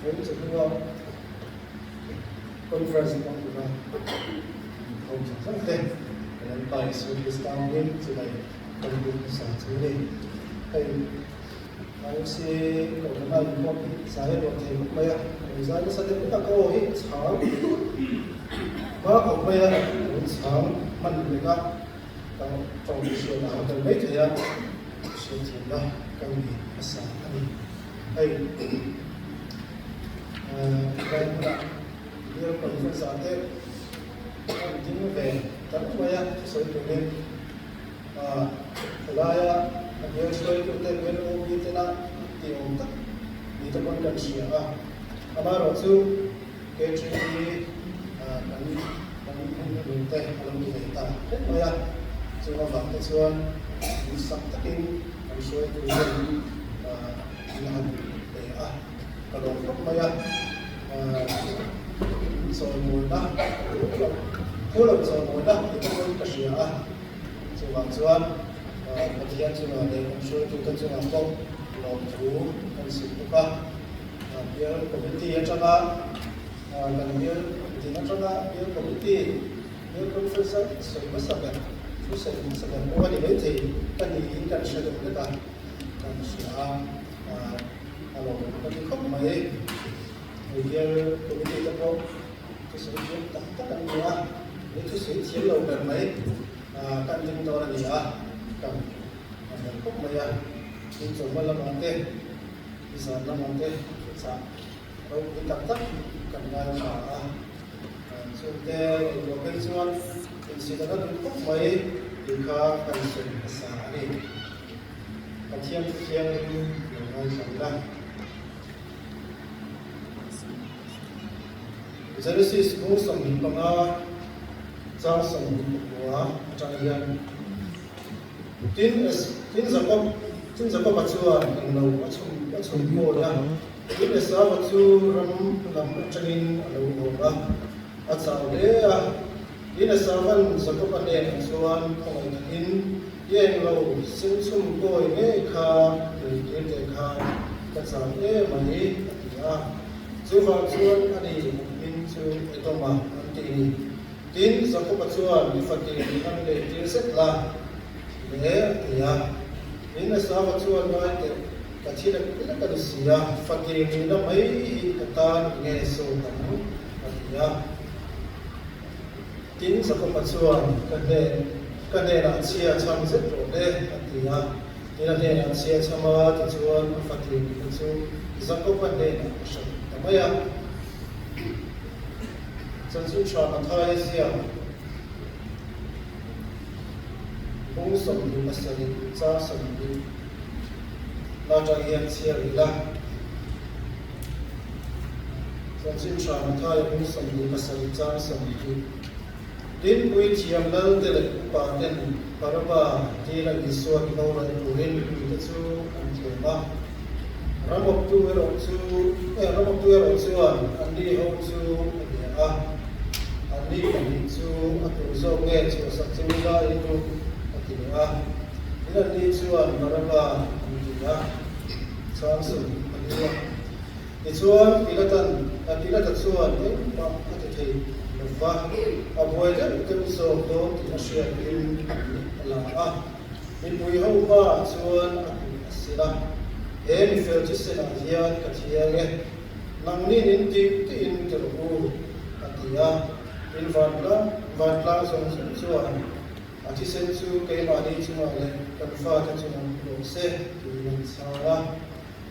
Vawiin chawhnu a Conference hmang tura inkhawm zawng zawng te kan Lalpa Isua Krista hming chibai kan buk hmasa chu a ni. Hei IOC Kohhrana inkhawm hi zai a nuam thei khawp mai a, rawn zai nasa deuh vek a, ka aw hi chhang hma khawp mai a, rawn chhang hman lek a, ka tawng hriat a har tel mai thei a, hriatthiamna ka ngei hmasa a ni. Hei helai hmunah bial conference ah te kan ding ve ta reng mai a, thusawi turin helaia a bial hruaitute bial OB tena an tih awm tak ni te pawn kan hria a, amaherawhchu KTP kan kan hun te a lo ni ve ta hlek mai a, chung avang te chuan duhsak takin kan hruaitu hian an han pe a, ka lawm khawp mai a, chawimawina thu lo chawimawina ti te pawhin ka hria a, chuvang chuan Pathian chungah leh kan hruaitute chungah pawh lawmthu kan sil bawk a, bial committee atanga kan bial din atanga bial committee Bial Conference a sawi hmasa ber, thu sawi hmasa ber pawh a ni maithei ka niin kan hre deuh hlek a, kan hria a, a lawm ka ti khawp mai. Hei bial committee te pawh thusawi thiam tak tak an ni a, hei thusawi thiam lo ber mai kan ding dawn a ni a, kan hmel khawp mai a, tin chawhma lamah te, zan lamah te thuchah ropui tak tak kan ngaithla a. Chungte ngaihtuah phei chuan insihdana duh khawp mai tih kha kan sawi hmasa a ni. Pathian thu thianghlim lo ngaithla ila. Genesis bung 25 chang 29 atang hian tin tin Jakob tin Jakoba chuan englo a chhum a chhum kawi a. Tin Esau-a chu ram lam atangin a lo haw a, a chau hle a. Tin Esau-a'n Jakob-a hnenah chuan khawngaih takin, I englo sem chhum kawi ngei kha lei tir teh kha ka chau em mai, a ti a. Chuvang chuan ani hming chu Edom-a an ti ni. Tin Jakob-a chuan, I fatir min han lei tir zet la le, a ti a. Tin Esau-a chuan ngai teh, Ka thi lek lek a ni si a, fatir nihna mai hi ka tan enge sawt ang? a ti a. Tin, Jakob-a chuan, Ka hnen, ka hnenah chhia chham zet rawh le, a ti a. Tin, a hnenah chhia chham a, tichuan a fatir nihna chu Jakob-a hnenah a hrilh ta mai a. Chanchin tha Mathaia ziak. Bung 27 chang 20 la tang hian chhiar ila. Chanchin tha Mathaia bung 27 chang 20. Tin, Puithiam Lal te leh upa ten Baraba dila Isua hi boral turin mite chu an thlem a. Ramawptu erawh chu eh ramawptu erawh chuan anni ho chu a bia a. Anni pahnih chu a tur zawk nge chhuahsak chu ila in duh a ti leh a. Tin anni chuan Baraba an ti a, chang 14 a. Tichuan Pilatan Pilata chuan engmah a ti thei lo va, a buai deuh deuh zawk dawn tih a hriatin a mit a la a. Mipui ho hmaah chuan a kut a sil a, He mifel thisenah hian ka thiang e, nangnin in tih tiin ti rawh u, a ti a. Tin vantlang vantlang zawng zawng chuan a thisen chu keimahni chungah leh kan fate chungah rawh se tiin an chhang a.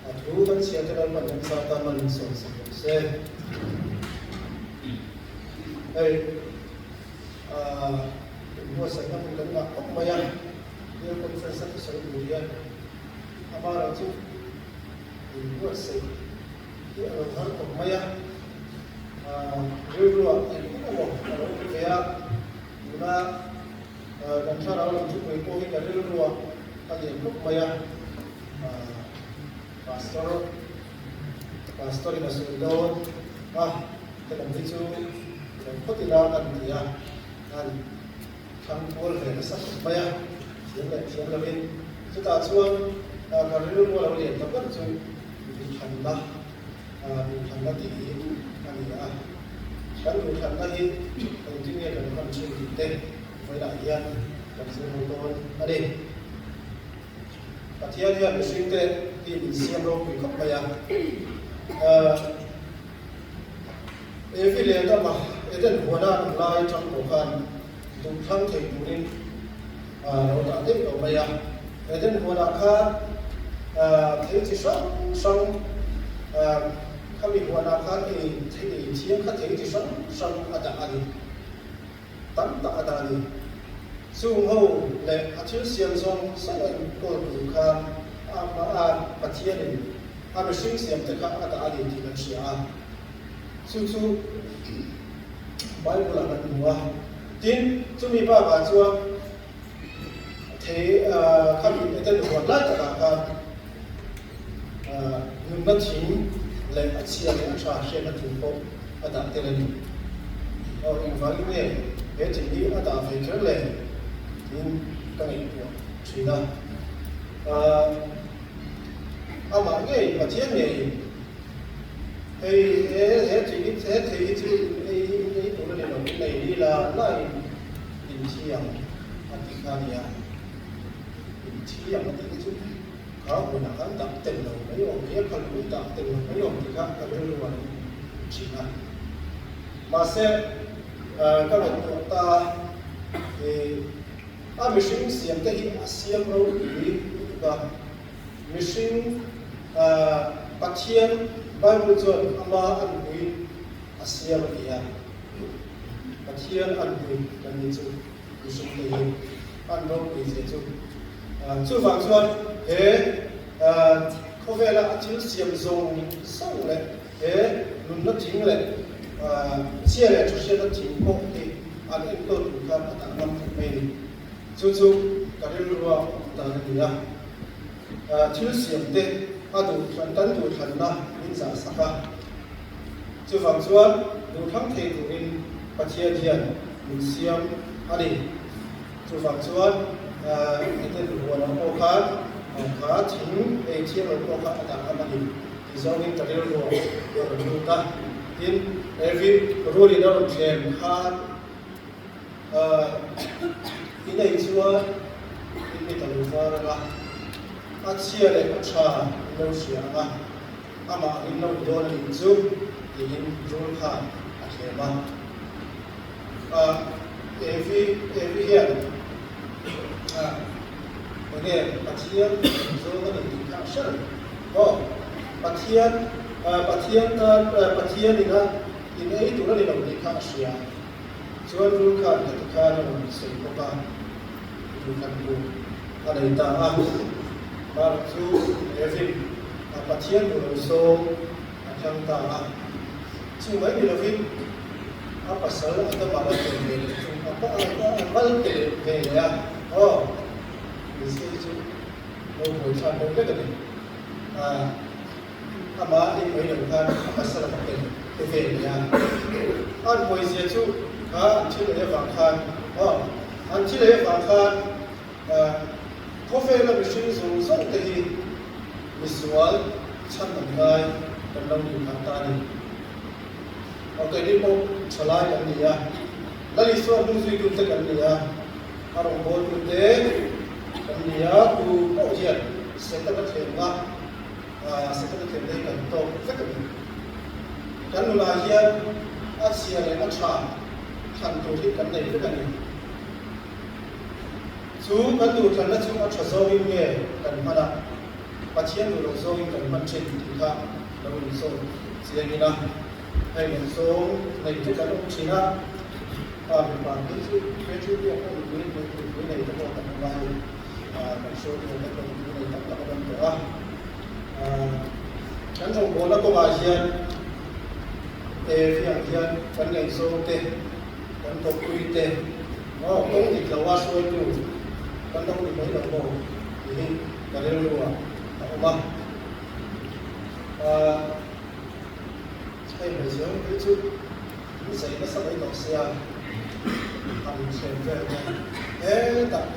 A thu kan chhiate Lalpan kan sa tan man in sawisak rawh se. Hei. Inbuatsaihna hmun kan ngah khawp mai a, Bial Conference a thusawi tur hian amaherawh chu inbuatsaih hi a lo har khawp mai a, rilruah eng eng emaw a lo awm ve a, tuna kan thlarau lam thupui pawh hi ka rilruah a lian khawp mai a, Pastor Pastor in a sawi dawn a. Helam hi chu kan phawt ila kan ti a, an thlang kual ve nasa khawp mai a, thiam leh thiam lovin. Chutah chuan ka rilru a lo lian ta ber chu duhthanna Duhthlanna tih hi a ni a. Kan duhthlanna hi engtin nge kan hman thin tih te vawilah hian kan zir ho dawn a ni. Pathian hian mihringte hi min siam ropui khawp mai a. Evi leh Adama Eden huana an awm lai atang pawh khan duhthlang thei turin a lo dah daih lo mai a. Eden huanah khan thei chi hrang hrang khami huanah khan ei ei thiang kha thei chi hrang hrang a dah a ni. Tam tak a dah a ni. Chung ho leh a thil siam zawng zawng a inkawl tur khan a Pathianin a mihring siamte kha a dah a ni tih kan hria a. Chu chu Bible-ah kan hmu a. Tin, chumi bakah chuan thei khami Eden huan lai takah khan nunna thing leh a chhia leh a tha hriatna thing pawh a dah tel a ni. Aw, engvangin nge he thing hi a dah ve kher le? tiin ka ngaihtuah thin a. Amah ngei, Pathian ngeiin Hei he he thei hi he thei hi chu in ei in ei tur a ni lo, in ei ni la la in in thi ang a ti kha a nia. In thi ang a tih hi chu kha hunah khan dah tel lo mai awm hi a, kha lung dah tel lo mai awm tih kha ka rilru a lo thin a. Mahse ka ngaihtuah ta i a mihring siam te hi a siam ropui lutuk a. Mihring Pathian Bible chuan ama anpui a siam a ti a, Pathian anpui kan nih chu mihring te hi an ropui zia chu. Chuvang chuan he khawvela a thil siam zawng zawng leh he nunna thing leh chhia leh thu hriatna thing pawh hi an enkawl tur khan a dah ngam khawp mai a ni. Chu chu ka rilrua awm dan a ni a. Thil siamte a duhthlan kan duhthlanna min zah sak a. Chuvang chuan duhthlang thei turin Pathian hian min siam a ni. Chuvang chuan Eden huanah pawh khan kha thing ei thiang lo pawh kha a dah ngam a ni tih zawngin ka rilrua a rawn lut a. Tin, Evi rulin a rawn thlem khan, I nei chuan in mit a lo var ang a, a chhia leh a tha in lo hria ang a, amah angin lo ni dawn a nih chu tiin rul khan a thlem a. Evi Evi hian enge Pathian zawng a ni tih kha a hre reng. Aw, Pathian Pathian tan Pathian ina in ei tur a ni lo tih kha a hria. Chuan rul khan heti khan a rawn sawi bawk a, duhthlan tur a nei ta a. Mark chu Erin a Pathian duh lo zawng a thlang ta a. Chu mai ni lovin a pasal Adama la tel ve leh chu a mal tel ve leh a. Aw, Messiah hi chu lo buaithlak deuh vek a ni. Amah ei mai lo khan a pasal a va tel te ve leh a. An pawizia chu kha an thil ei avang khan aw, an thil ei avang khan khawvela mihring zawng zawng te hi misual chhan an ngai kan lo nih phah ta a ni. Aw keini pawh thalai kan ni a, Lal Isua hnungzuitute kan ni a, a rawngbawltute kan ni a, tu pawh hian Setana thlenna Setana thlenna hi kan tawk vek a ni. Kan nunah hian a chhia leh a tha thlan tur hi kan nei vek a ni. Chu kan duhthlanna chu a tha zawngin nge kan hman a, Pathian duh loh zawngin kan hman thin tih kha lo inzawm chiang ila. Hei ngaihzawng nei te kan awm thin a, pa mipa phei chu phei chu biak pawh nupui nupui nei te pawh kan awm a hei kan hruaitu te pawh nupui nei tak tak an awm tawh a. Kan rawngbawlna kawngah hian e fiang hian kan ngaihzawng te, kan kawppui te, aw kawng dik lo a hruaitu kan lo ni mai lo maw tih hi ka rilru ah a awm a. Hei hmeichhe ho phei chu an zai nasa mai tawh sia, an thlem vel te hetah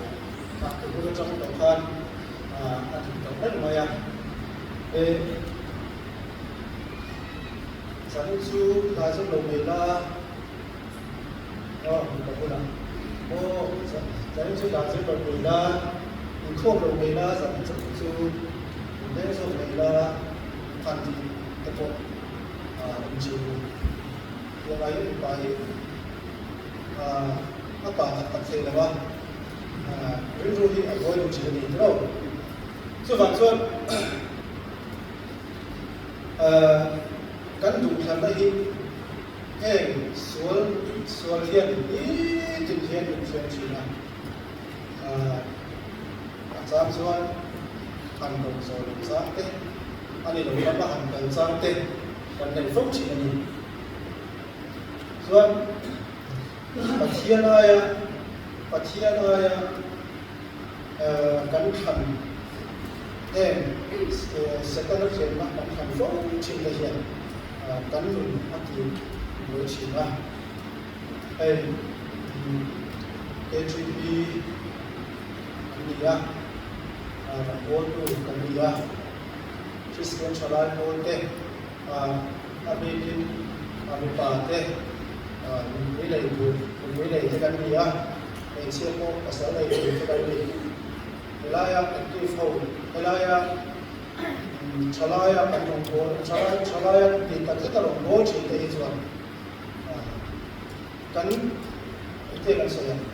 ah te bul atang tawh khan a dik tawh reng mai a. Zanin chu tlai zawk lo mai la. Aw, mipa bulah. Aw, zanin chu tlai zawk lo mai la. Inkhawm lo mai la, zanin chu chu inleng zawk mai la han tih te pawh a awm thin a ni. Tiangah hian mipa hi a pa tak tak thei lo a, rilru hi a buai duh thin a ni tiraw. Chuvang chuan kan duhthlanna hi heng sual sual hian nitin hian min thleng thin a, a chang chuan han rawn zawh loh chang te, a ni lo lama han kal chang te kan nei fo thin a ni. Chuan Pathian aia Pathian aia kan thlan heng Setana thianna kan thlan fo thin te hian kan nun a ti buai thin a. Hei KTP an ni a, rawngbawltu kan ni a, Kristian thalai pawl te a bikin a mipa te nupui nei tur nupui nei te kan ni a, hmeichhia pawh pasal nei tur te kan ni. Helaia active ho, helaia thalaia kan rawn bawl, thalai thalaia tih tak zeta rawn bawl thin te hi chuan kan engtia kan sawi ang?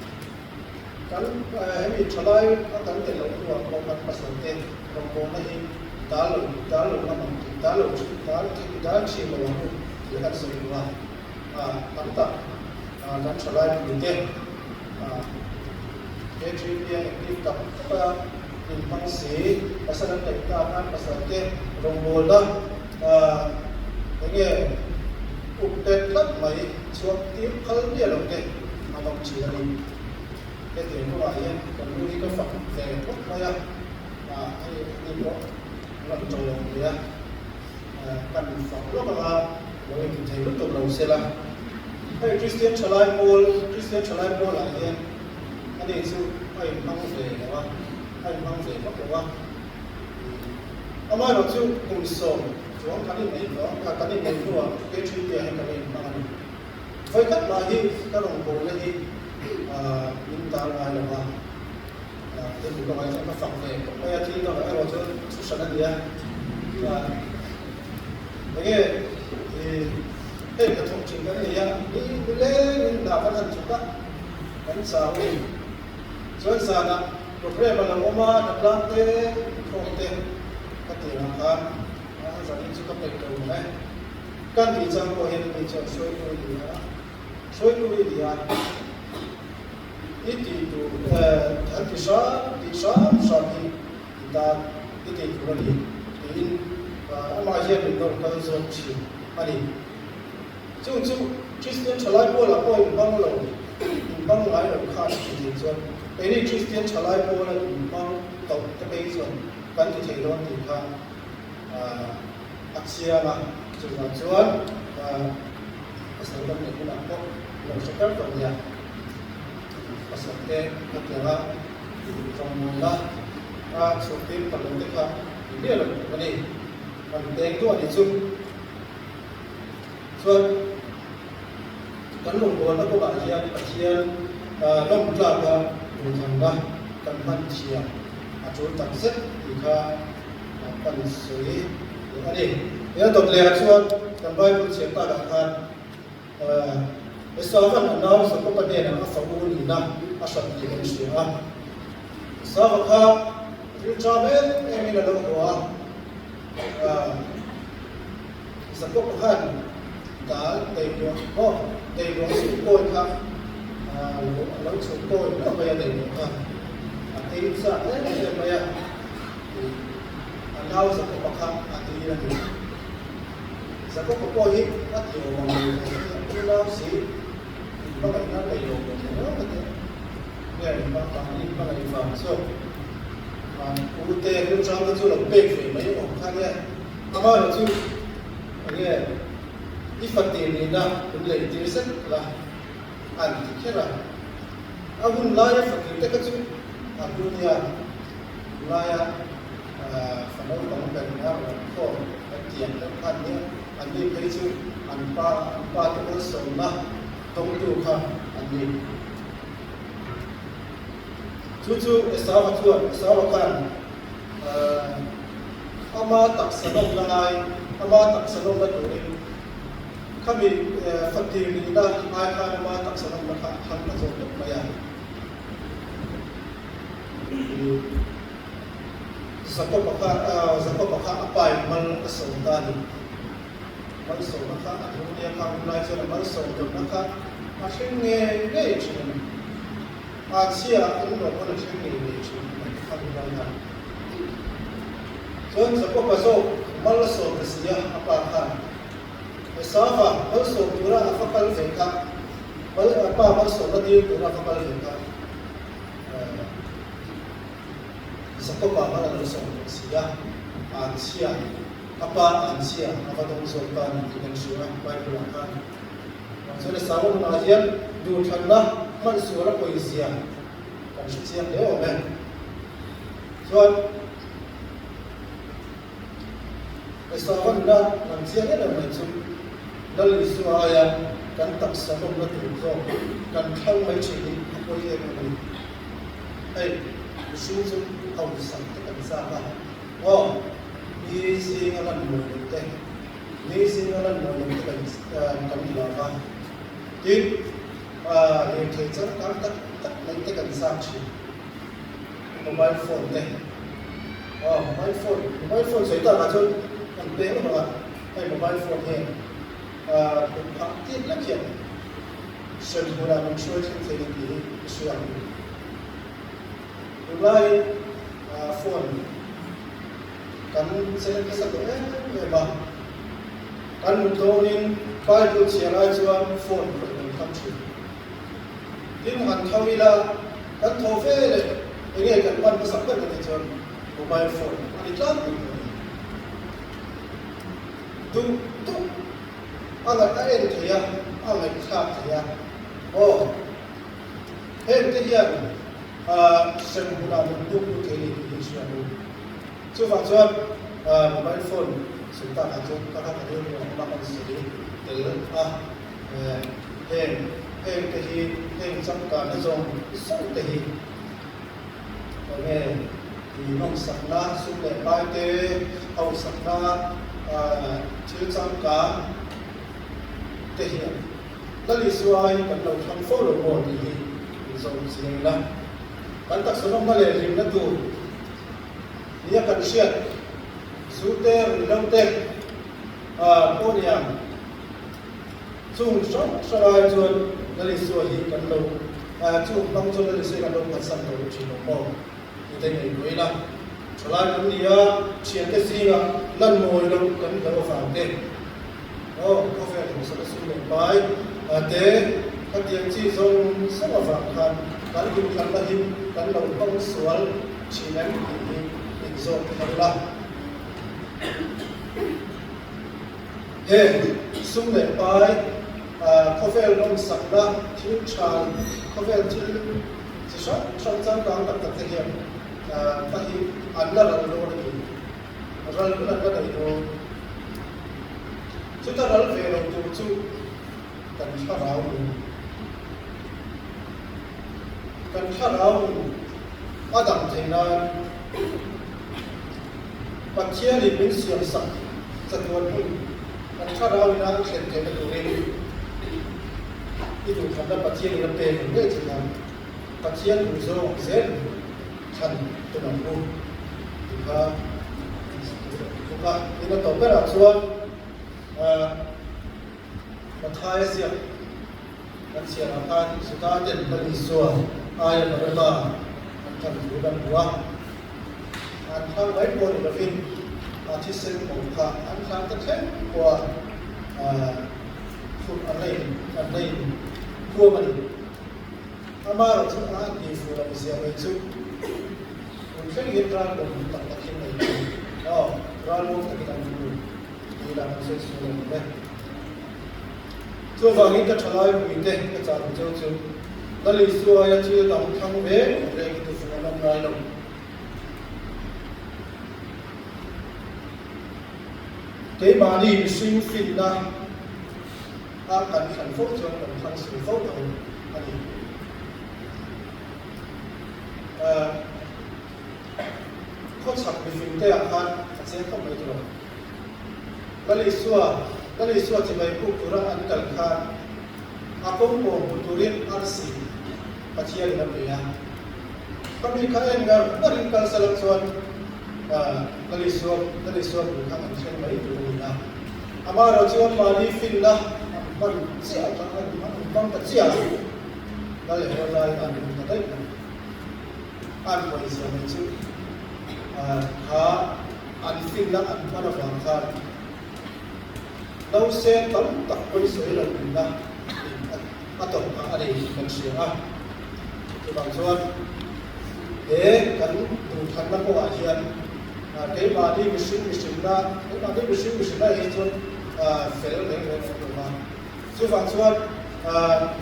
Kan hemi thalai a kan tel loh hnuah pawh kan pasal te rawngbawlna hi dal lo dal lo ngam ang tih dal lo dal dal thin lo ang u tih kan sawi duh a, tam tak kan thalai pui te he thil hian active tak tak a inhmang si pasal an neih ta khan pasal te rawngbawlna enge up pet tlat mai chhuak tir phal miah lo te an awm thin a ni. Hetiang kawngah hian kan nu hi ka fak ve phawt mai a, hei ani pawh rawn to lo nia, kan fak lawk anga lo inti thei lutuk lo sela. Hei Kristian thalai pawl, Kristian thalai pawlah hian ani chu a inhmang ve lo a, a inhmang ve vak lo a. Amaherawhchu kum 10 chuang kan inneih tawh, kan inneih hnuah K3P ah hian kan la inhmang a ni. Vawikhat mah hi ka rawngbawlna hi min tar ngai lo va, hemi kawngah chuan ka fak ve khawp mai a, thil dangah erawh chuan thu hran a ni a. Enge hei hnathawk thin kan ni a, ni nilengin hna kan han thawk a, kan chau a ni. Chuan zanah programme a lo awm a, hnatlang te, inkhawm te ka tih ang khan zanin chu ka peih lo ang e. Kan tih chang pawh hian ani chuan hruaitu i ni a, hruaitu i ni a, i tih tur han ti hram tih hram hram hi i tan i tih tur a ni tiin amah hian min nawr kal zawk thin a ni. Chung chu Kristian thalai pawlah pawh inhmang lo, inhmang ngai lo khan a ti thin chuan keini Kristian thalai pawla inhmang tawh te phei chuan kan ti thei dawn tih kha a chiang a, chuvang chuan pasal kan neih hunah pawh lo hre kar tawh nia, pasal te ka tiang a rawngbawlna a chhuah tir ta lo te kha ni miah lo a ni, kan peng duah ni chu. Chuan kan rawngbawlna kawngah hian Pathian lawm tlaka duhthanna kan hman thiam a tul tak zet tih kha kan sawi leh a ni. He dawt lehah chuan kan Bible chhiar takah khan Esauva'n a nau Jakoba hnenah a fa u nihna a hrat tih kan hria a. Esauva kha rilṭam em emin a lo haw a. Jakob khan dal deiluah maw deiluah chhuk kawi kha a lo chhuk kawi hlauh mai a deiluah kha a ei chak em em mai a, a nau Jakob-a kha a dil a ni. Jakob-a pawh hi a ti awm ang lo thei a, u nau si inhmangaihna nei lo maw thei reuh ka ti a, nge mahni inhmangaih vang zawk u te rilṭam te chu lo pek ve mai awm kha nia. Amaherawh chu enge i fatir nihna min lei tir zet la an ti kher a. A hun laia fatir te kha chu a hlu nia, hun laia fa naupang ber a rawn khawm kan ti ang deuh khan nia. Anni phei chu an pa an pa te malsawmna dawngtu kha an ni. Chu chu Esau-a chuan Esau-a khan ama taksa nawmna ngai ama taksa nawmna turin khami fatir nihna ngai khan ama taksa nawmna kha a thlang ta zawk tawp mai a. Jakob-a kha Jakob-a kha a pain mal a sawm ta a ni. Malsawmna kha a hlu nia kha hun lai chuan a malsawm dawnna kha a thleng ngei ngei thin a ni. A chhia an lawm pawn a thleng ngei ngei thin a ni kha hun lai khan. Chuan Jakob-a zawk mal a sawm ta si a, a pa khan Esauva malsawm tura a va kal ve kha, mal a pa malsawmna dil tura a va kal ve kha, Jakob-a mal a lo sawm tawh si a, an chhia. A pa an chhia a va dawng zawk ta a ni tih kan hria a, Bible-ah khan. Chuan Esau hunah hian duhthlanna hman sual a pawizia kan hre chiang hle awm e. Chuan Esau hunah kan chiang em em mai chu Lal Isua aia kan taksa nawmna tur zawk kan thlang mai thin hi a pawi em em a ni. Hei, mihring chu hausak te kan chak a. Aw, ni zinga lan mawi loh te, ni zinga lan mawi loh te kan kan hlau a. Tin, lirthei changkang tak tak mai te kan zak thin. Mobile phone te, aw mobile phone, mobile phone sawi takah chuan kan peng lawk ang a, hei mobile phone hian kut phah tir lek hian hrem hmunah min hruai thleng thei a tih hi i hria ang u. Tunlai phone kan cheng nasa tawh em em a, kan mut dawnin Bible chhiar ai chuan phone khawih kan tham thin. Tin, han tho ila kan tho ve leh enge kan hman hmasak ber ka tih chuan mobile phone a ni tlangpui tawh a ni. Duh duh a ngaih a en thei a, a ngaihthlak thei a, aw. Heng te hian hrem hunah min hnuk lut thei ni tih hi hria ang u. Chuvang chuan mobile phone sawi takah chuan ka kha ka rilru ang bak a ni sawi tel a. Heng heng te hi heng changkanna zawng zawng te hi enge tih nawmsakna sum leh pai te hausakna thil changkan te hian Lal Isua hi kan lo thlang fo lo maw tih hi in zawm chiang ila. Kan taksa nawmna leh hlimna tur nia kan hriat zu te, ruihhlo te, pawh niang chung hrang hrang ai chuan Lal Isua hi kan lo chung hmang chuan Lal Isua hi kan lo phatsan tawh lo thin lo maw tih te ngaihtuah ila. Thalai kan ni a, thiante zingah lan mawi loh kan hlauh avang te. Aw, khawvel hausa sum leh pai te khatiang chi zawng zawng avang khan kan duhthlanna hi kan lo hmang sual thin em tih hi inzawm thar la. Heng sum leh pai, khawvel nawmsakna thil tha, khawvel thil chi hrang hrang changkang tak tak te hian ka hi an la ral dawn a ni. Ral hun an la nei dawn. Chuta ral ve lo tur chu kan thlarau nun. Kan thlarau nun a dam thei nan Pathianin min siamsak chatuan hun kan thlarau ina a thlen theihna turin i duhthlanna Pathianin a pek ang ngei che nan Pathian duhzawng zel thlan tum ang u tih kha bawk a. Tin a tawp berah chuan Mathaia ziak kan chhiarah khan Juda ten Lal Isua aia Baraba an thlan thu kan hmu a. An thlang mai pawh ni lovin a thisen awm kha an thlang ta thleng pawh a phurh an la in an la in huam a ni. Amaherawhchu a an tih fuh loh zia mai chu tun thleng hian ralmuang tak tak hian ei thin. Aw, ralmuang takin an hmu tih lah kan sawi sual lo awm e. Chuvangin ka thalai puite ka chah duh cheu chu Lal Isua aia thil dang thlang reng reng hi tufung an awm ngai lo. Keimahni mihring finna a kan thlan fo chuan kan thlang sual fo dawn a ni. Khawchhak mifing te ah khan a cheng khawp mai tawh. Lal Isua, Lal Isua chibai puk tura an kal khan a kawng pawh hmu turin arsi Pathianin a pe a. Khami kha en ngar ngarin kal salam chuan Lal Isua, Lal Isua bul kha an thleng mai tur a ni a. Amaherawh chuan mahni finna an hman chiah kha an hmang ta chiah a, Lal Herod laiin an hmu ta daih mai. An pawisa mai chu kha an finna an hman avang khan nausên tam tak pawisawi lo nunna in a tawp phah a ni tih kan hria a. Chuvang chuan he kan duhthanna kawngah hian keimahni mihring mihrinna, keimahni mihring mihrinna hi chuan fel reng reng awm lo va. Chuvang chuan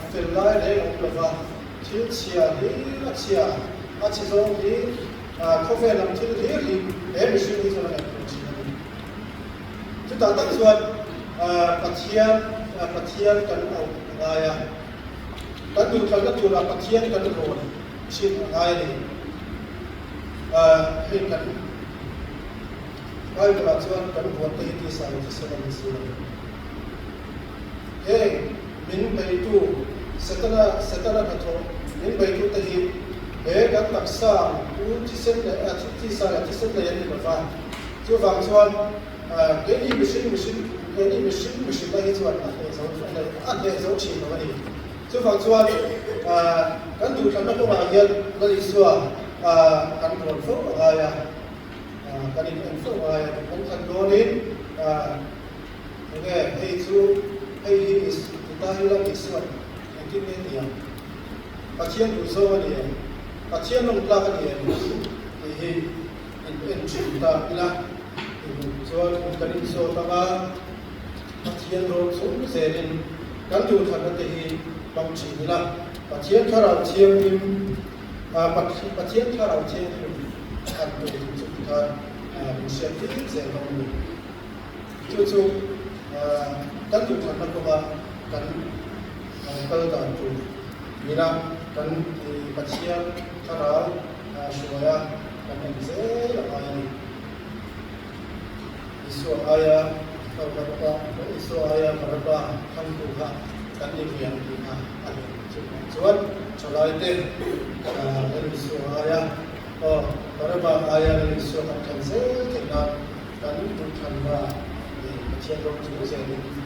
fel lai reng awm lo va. Thil chhia hlir a chhia, a chhe zawng hlir, khawvel lam thil hlir hi he mihring hi chuan a ngaihtuah thin a ni. Chutah tak chuan Pathian, Pathian kan auh a ngai a, kan duhthalna turah Pathian kan rawn thin a ngai a ni. Hei kan Bible-ah chuan kan buante hi tisa leh thisen a ni si lo. Heng min beitu Setana, Setana hnathawh min beitute hi he kan taksa u thisen leh tisa leh thisen nei an ni lo va. Chuvang chuan keini mihring mihring keini mihring mihrinna hi chuan a hneh zo a hneh zo thin lo a ni. Chuvang chuan kan duhthlanna kawngah hian Lal Isua kan rawn fo a ngai a, kan in en fo a ngai a, kan thlan dawnin Enge hei chu hei hi is ti ta ila Isuan engtin nge ti ang? Pathian duh zawng a ni em? Pathian lawng tlak a ni em? Tih hi in en thin ta ila in chuan in kan inzawt ang a, Pathian rawn chung zelin kan duhthatna te hi hmang thin ila, Pathian Thlarau Thianghlim Pathian Thlarau Thianghlim an pe tih chu tikhan min hriat tir zel dawn a ni. Chu chu kan duhthatna kawnga kan kal dan tur nila kan Pathian thlarau hruaia kan awm zel a ngai a ni. Isua aia Baraba, Isua aia Baraba thangtu kha kan ni ve ang tih kha a ni. Chuvang chuan thalaite Lal Isua aia Baraba aia Lal Isua kan thlan zel theih nan Kan duhthlanna leh Pathian rawng chu zelin.